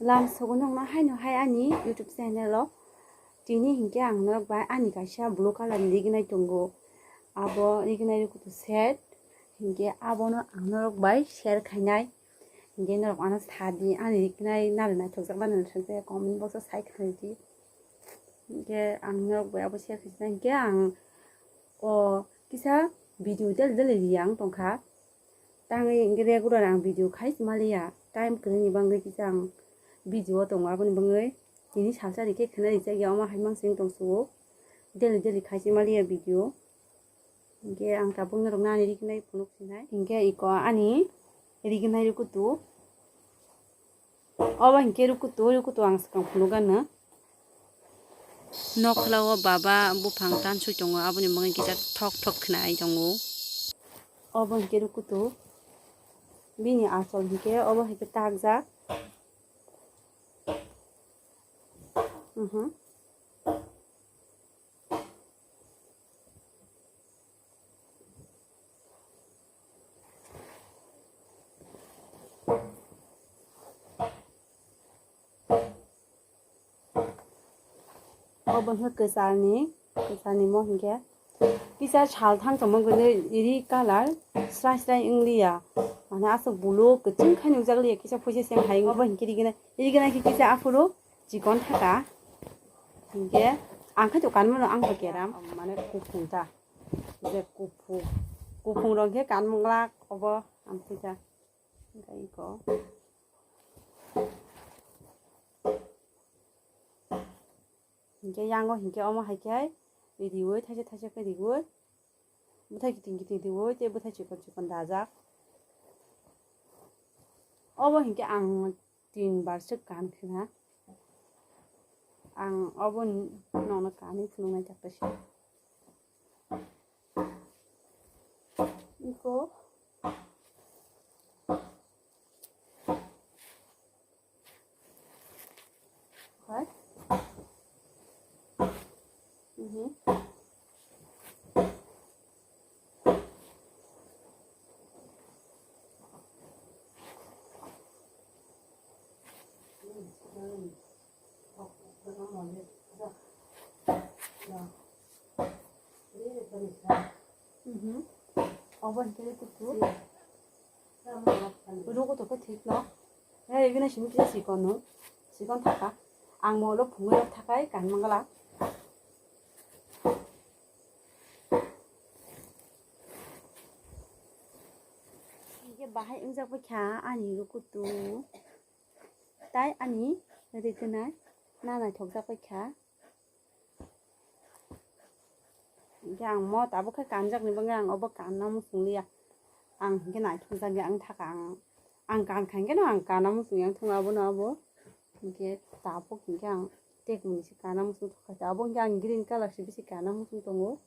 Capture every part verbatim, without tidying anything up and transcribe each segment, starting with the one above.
Lam sogo nokno haino hai ani YouTube channel o. Tini hinkhe ang norok bai ani kaisa blue color ni rignai tongo. Abo rignai rukutu set. Hinkhe abono ang norok bai share khainai. Hinkhe norok ano sadi ani rignai nari naithokjak nari naithokjak comment box o sai khaidi. Hinkhe ang norok bai abo share khaisina hinkhe ang o kisa video del del riyang tongkha. Tangwi hinkhe regular ang video khai maliya, time kwrwini bangwi kisa ang video o tongo, aboni bangwi tini salsa rikhe khwna rijak ya, omo hai mansing tongsugo, daily daily khai maliya video. Hinkhe ang tabuk norok nani rignai phunuk sinai. Hinkhe iko ani rignai rukutu. Obo hinkhe rukutu, rukutu ang swkang phunuk gana. Nokhla o baba buphang tanswi tongo, aboni mungwi kisa thok thok khwnai tongo. Obo hinkhe rukutu. Bini achol hinkhe obo hinkhe takjak. Mhm. Obo hinkhe kwcharni, kwcharni mo hinkhe kisa sal thang tongma gwnwi ri colour srai srai wngliya, mane aswk bulu kwchwng khai nukjakliya, kisa phuisa se hai obo hinkhe rignai, rignai khe kisa aphuru chikon thaka. Hinkhe ang khe to kanmano ang bo keram, mane kuphung ta. Je kuphung, kuphung rok khe kan manglak obo ang khe ta. Hinkhe iko. Hinkhe yango hinkhe omo hai khe riwi thaisa thaisa khe riwi. Bwthai kiting kiting riwi tei bwthai chikon chikon dajak. Obo hinkhe ang tin bar se kan khna. Ang obo nono kanwi phunuknai takta se. Iko. Hai. Mhm. Mhm. Obo hinkhe rukutu. Rukutu khe thik no. He, ibini simi kisa sikon no. Sikon thaka. Ang mo ulo phungwi rok thakai kan mangala. Hinkhe bahai wngjak bai kha ani rukutu. Tai ani rignai na naithokjak bai kha. Hinkhe ang mo tabuk khe kanjakni bagwi ang obo kanna muchung liya. Ang hinkhe naithokjak ya wng thaka ang, ang kankha hinkhe no ang kanna muchung ya wng thung abono abo. Hinkhe tabuk hinkhe ang tekmani se kanna muchung thokha, abo hinkhe ang green colour se bisi kanna muchung tongo.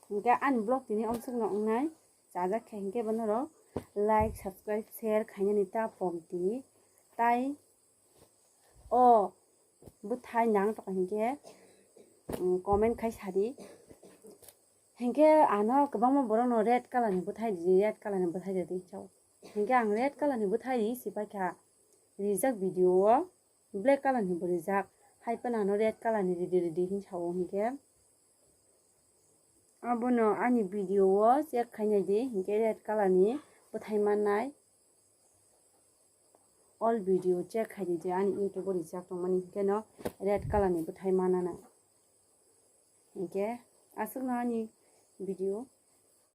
Hinkhe ani vlog tini omswkno wngnai, chajak khe hinkhe bo norok like, subscribe, share khainani ta pok di. Tai o bwthai nang tongkha hinkhe, mm, comment khai sadi. Hinkhe ano kwbangma borokno red colour ni bwthai ridi, red colour ni bwthai ridi hinwi sao. Hinkhe ang red colour ni bwthai ri sipai kha, rijak video o black colour ni bo rijak, hai phano ano red colour ni ridi ridi hinwi sao hinkhe. Abono ani video o check khainai di, hinkhe red colour ni bwthai mannai. All video check khai di je ani YouTube o rijak tongmani, hinkhe no red colour ni bwthai manana. Hinkhe aswkno ani video.